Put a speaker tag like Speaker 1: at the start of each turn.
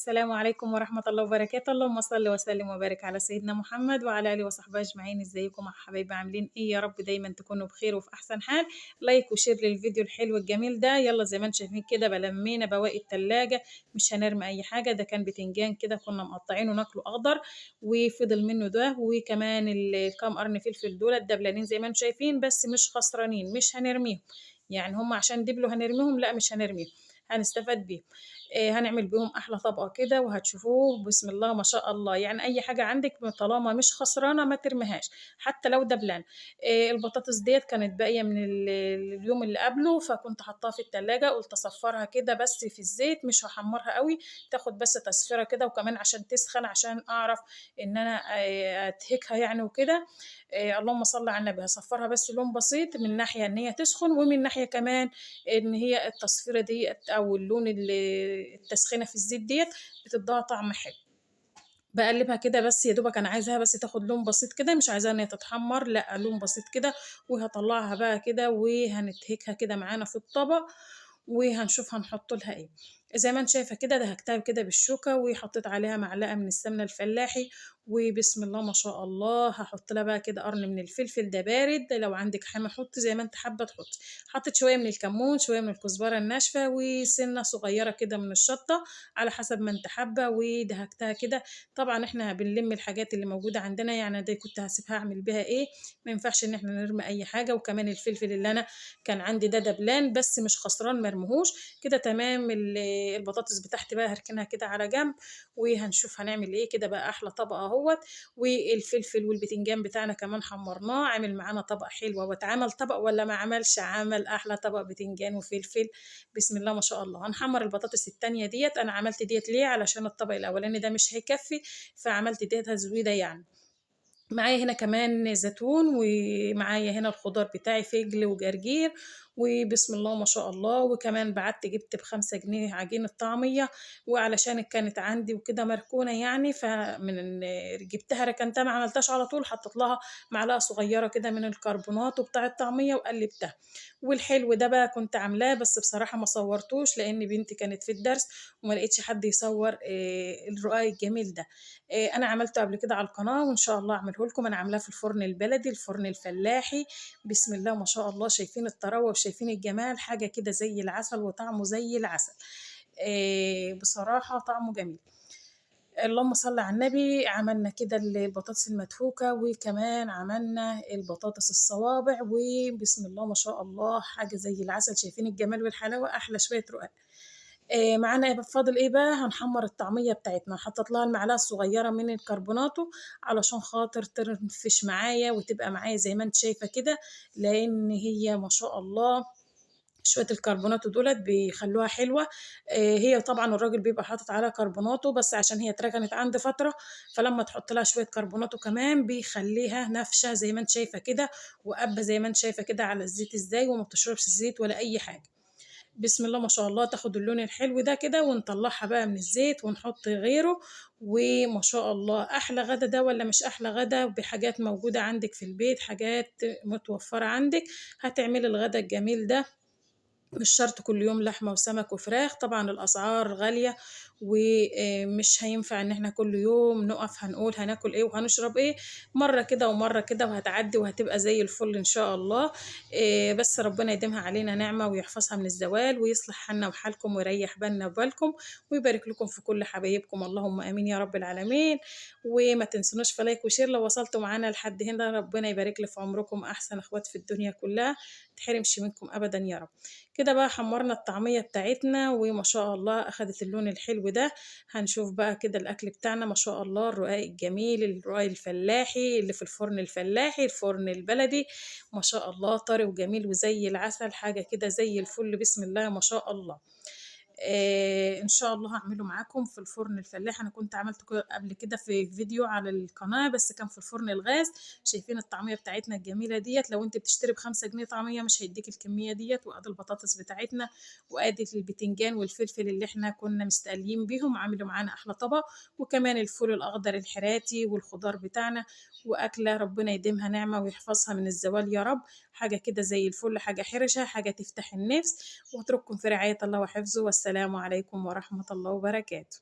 Speaker 1: السلام عليكم ورحمة الله وبركاته، اللهم صل وسلم وبارك على سيدنا محمد وعلى آله وصحبه أجمعين. ازيكم يا حبايبي، عاملين ايه؟ يا رب دايما تكونوا بخير وفي أحسن حال. like و share للفيديو الحلو الجميل ده. يلا زي ما انتم شايفين كده بلمينا بواقي التلاجة، مش هنرمي أي حاجة. ده كان بتنجان كده كنا مقطعينه ناكله أخضر وفضل منه ده، وكمان الكام قرن فلفل دول دبلانين زي ما انتم شايفين، بس مش خسرانين، مش هنرميهم. يعني هم عشان دبلوا هنرميهم؟ لا مش هنرميهم، هنستفاد بيهم. هنعمل بيهم احلى طبقه كده وهتشوفوه بسم الله ما شاء الله. يعني اي حاجة عندك طالما مش خسرانة ما ترميهاش حتى لو دبلان. البطاطس ديت كانت باقية من اليوم اللي قبله، فكنت حطاها في التلاجة، قلت اصفرها كده بس في الزيت، مش هحمرها قوي، تاخد بس تصفيره كده، وكمان عشان تسخن عشان اعرف ان انا اتهكها يعني وكده. اللهم صل على النبي. هصفرها بس لون بسيط، من ناحية ان هي تسخن، ومن ناحية كمان ان هي التصفيره دي او اللون اللي التسخينه في الزيت ديت بتديها طعم حلو. بقلبها كده بس يا دوبك، انا عايزاها بس تاخد لون بسيط كده، مش عايزاها ان هي تتحمر، لا لون بسيط كده. وهطلعها بقى كده وهنتهكها كده معانا في الطبق، وهنشوف هنحط لها ايه. زي ما انت شايفه كده دهكتها كده بالشوكة، وحطيت عليها معلقه من السمنة الفلاحي، وبسم الله ما شاء الله. هحط لها بقى كده قرن من الفلفل ده بارد، لو عندك حامي حطي زي ما انت حابة تحطي. حطيت شوية من الكمون، شوية من الكزبره الناشفه، وسنة صغيرة كده من الشطه على حسب ما انت حابة، ودهكتها كده. طبعا احنا بنلم الحاجات اللي موجودة عندنا، يعني دي كنت هسيبها اعمل بيها ايه، ما ينفعش ان احنا نرمي اي حاجة. وكمان الفلفل اللي انا كان عندي ده دبلان بس مش خسران، مرمهوش كده. تمام. البطاطس بتاعتي بقى هركنها كده على جنب، وهنشوف هنعمل ايه كده بقى. احلى طبق اهوت. والفلفل والبتنجان بتاعنا كمان حمرناه، عامل معانا طبق حلو. واتعمل طبق ولا ما عملش؟ عمل احلى طبق بتنجان وفلفل بسم الله ما شاء الله. هنحمر البطاطس التانية ديت. انا عملت ديت ليه؟ علشان الطبق الاولاني ده مش هيكفي، فعملت ديت تزويده يعني. معايا هنا كمان زيتون، ومعايا هنا الخضار بتاعي فجل وجرجير، وبسم الله ما شاء الله. وكمان بعت جبت ب5 جنيه عجينة طعمية، وعلشان كانت عندي وكده مركونة يعني، فمن جبتها ركنتها ما عملتهاش على طول، حطيت لها معلقة صغيرة كده من الكربونات وبتاع الطعمية وقلبتها. والحلو ده بقى كنت عاملاه، بس بصراحة ما صورتوش لأن بنتي كانت في الدرس وما لقيتش حد يصور الرقاق الجميل ده. أنا عملته قبل كده على القناة، وإن شاء الله أعمله لكم. أنا عاملاه في الفرن البلدي، الفرن الفلاحي، بسم الله ما شاء الله. شايفين الطراوة وشايفين الجمال، حاجة كده زي العسل وطعمه زي العسل. بصراحة طعمه جميل. اللهم صل على النبي. عملنا كده البطاطس المدفوكة، وكمان عملنا البطاطس الصوابع، وبسم الله ما شاء الله حاجة زي العسل. شايفين الجمال والحلاوة، أحلى شوية رقاق. معانا ايه فاضل ايه بقى؟ هنحمر الطعمية بتاعتنا. حطيت لها المعلقة الصغيرة من الكربوناتو علشان خاطر تنفش معايا وتبقى معايا زي ما انت شايفة كده، لان هي ما شاء الله شوية الكربوناتو دولت بيخلوها حلوة. هي طبعا الراجل بيبقى حاطط عليها كربوناتو، بس عشان هي اتركنت عند فترة، فلما تحط لها شوية كربوناتو كمان بيخليها نافشه زي ما انت شايفه كده، وقبه زي ما انت شايفه كده على الزيت ازاي، وما بتشربش زيت ولا اي حاجة. بسم الله ما شاء الله. تاخد اللون الحلو ده كده، ونطلعها بقى من الزيت ونحط غيره، وما شاء الله احلى غدا ده ولا مش احلى غدا؟ بحاجات موجودة عندك في البيت، حاجات متوفرة عندك، هتعملي الغدا الجميل ده. مش شرط كل يوم لحمة وسمك وفراخ، طبعا الأسعار غالية ومش هينفع ان احنا كل يوم نقف هنقول هناكل ايه وهنشرب ايه، مرة كده ومرة كده وهتعدي وهتبقى زي الفل ان شاء الله. بس ربنا يديمها علينا نعمة ويحفظها من الزوال، ويصلح حالنا وحالكم، ويريح بالنا وبالكم، ويبارك لكم في كل حبايبكم، اللهم امين يا رب العالمين. وما تنسوناش في like و share لو وصلتوا معانا لحد هنا، ربنا يبارك لي في عمركم، احسن اخوات في الدنيا كلها، متحرمش منكم ابدا يا رب. كده بقى حمرنا الطعمية بتاعتنا وما شاء الله اخدت اللون الحلو ده. هنشوف بقى كده الاكل بتاعنا ما شاء الله، الرقاق الجميل، الرقاق الفلاحي اللي في الفرن الفلاحي، الفرن البلدي، ما شاء الله طري وجميل وزي العسل، حاجة كده زي الفل بسم الله ما شاء الله. ان شاء الله هعمله معاكم في الفرن الفلاحي. انا كنت عملته قبل كده في فيديو على القناة، بس كان في الفرن الغاز. شايفين الطعمية بتاعتنا الجميلة ديت؟ لو انت بتشتري ب5 جنيه طعمية مش هيديك الكمية ديت. وادي البطاطس بتاعتنا، وادي البتنجان والفلفل اللي احنا كنا مستقلين بيهم، عملوا معانا احلى طبق، وكمان الفول الاخضر الحراتي والخضار بتاعنا، واكلة ربنا يديمها نعمة ويحفظها من الزوال يا رب. حاجة كده زي الفل، حاجة حرشة، حاجة تفتح النفس. واترككم في رعاية الله وحفظه، والسلام عليكم ورحمة الله وبركاته.